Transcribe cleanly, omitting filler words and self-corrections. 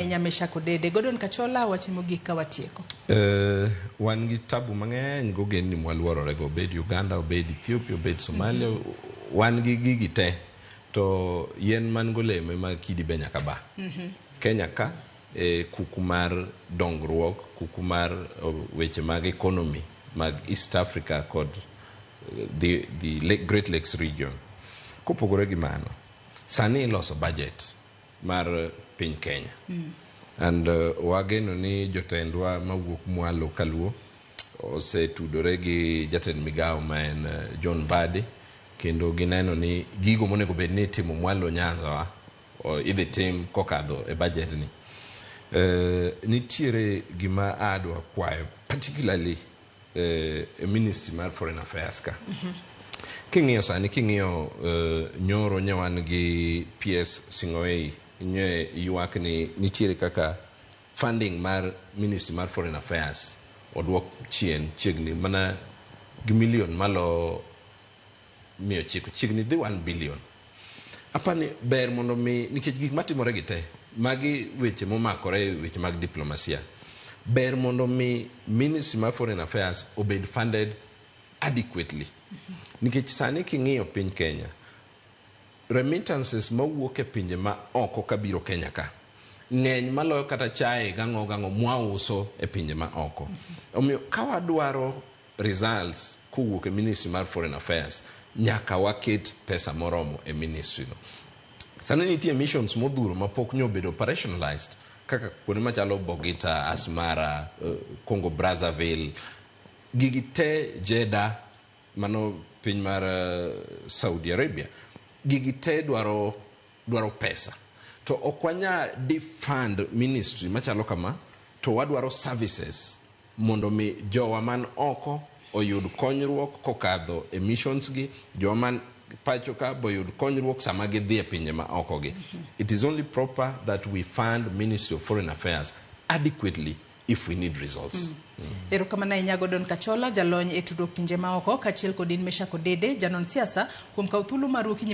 Ahinya Meshak Odede. Gordon Kachola, wach mogik ka watieko. Wan gi tabu mang'eny gogendni mwaluororego, obed Uganda, obed Ethiopia, obed Somalia, wan gi gigi te to yien man golemo ema kidi be nyaka ba. Kenya ka e kuku mar dongruok, kuku mar weche mag economy mag East Africa kod the Great Lakes region. Kopogore gi mano, sani iloso budget mar piny Kenya. And wageno ni jotendwa mawuok mwalo kaluo osetudore gi jatend migawo ma en John Mbadi, kendo gineno ni gigo monego bed ni itimo mwalo Nyanza wa idhi tim kokadho e budget ni. Nitiere gima adwa kwayo particularly e Ministry mar Foreign Affairs ka. King'iyo sani, king'iyo nyoro nye wan gi PS Sing'oei nye ywak ni nitiere kaka funding mar Ministry mar Foreign Affairs oduok chien chiegni mana gi milion malo 900, chiegni dhi 1 billion. Apani ber mondo mi, nikech gik matimore gi te magi weche momakore e weche mag diplomasia, ber mondo mi Ministry mar Foreign Affairs obed funded adequately, nikech sani king'iyo piny Kenya, remittances mawuok e pinje ma oko kabiro Kenya ka ng'eny maloyo kata chae gang'o gang'o mwauso e pinje ma oko. Omiyo ka wadwaro results kowuok e Ministry mar Foreign Affairs, nyaka waket pesa moromo e ministry no. Sani nitie missions modhuro mapok nyo obedo operationalized, kaka kuonde machalo Bogita, Asmara, Congo Brazzaville, gigi te, Jeddah, mano piny mar Saudi Arabia. Gigi te dwaro pesa. To ok wanyal defund ministry machalo kama to wadwaro services mondo mi jowa man oko oyud konyruok kokadho e missions gi, jowa man pacho ka boyud konyruok sama gidhi e pinje ma oko gi. It is only proper that we fund Ministry of Foreign Affairs adequately if we need results. Erokamano ahinya Gordon Kachola, jalony e tudruok pinje maoko, kaachiel kod in Meshak Odede, janon siasa, kuom kawo thuolo maru okinyi.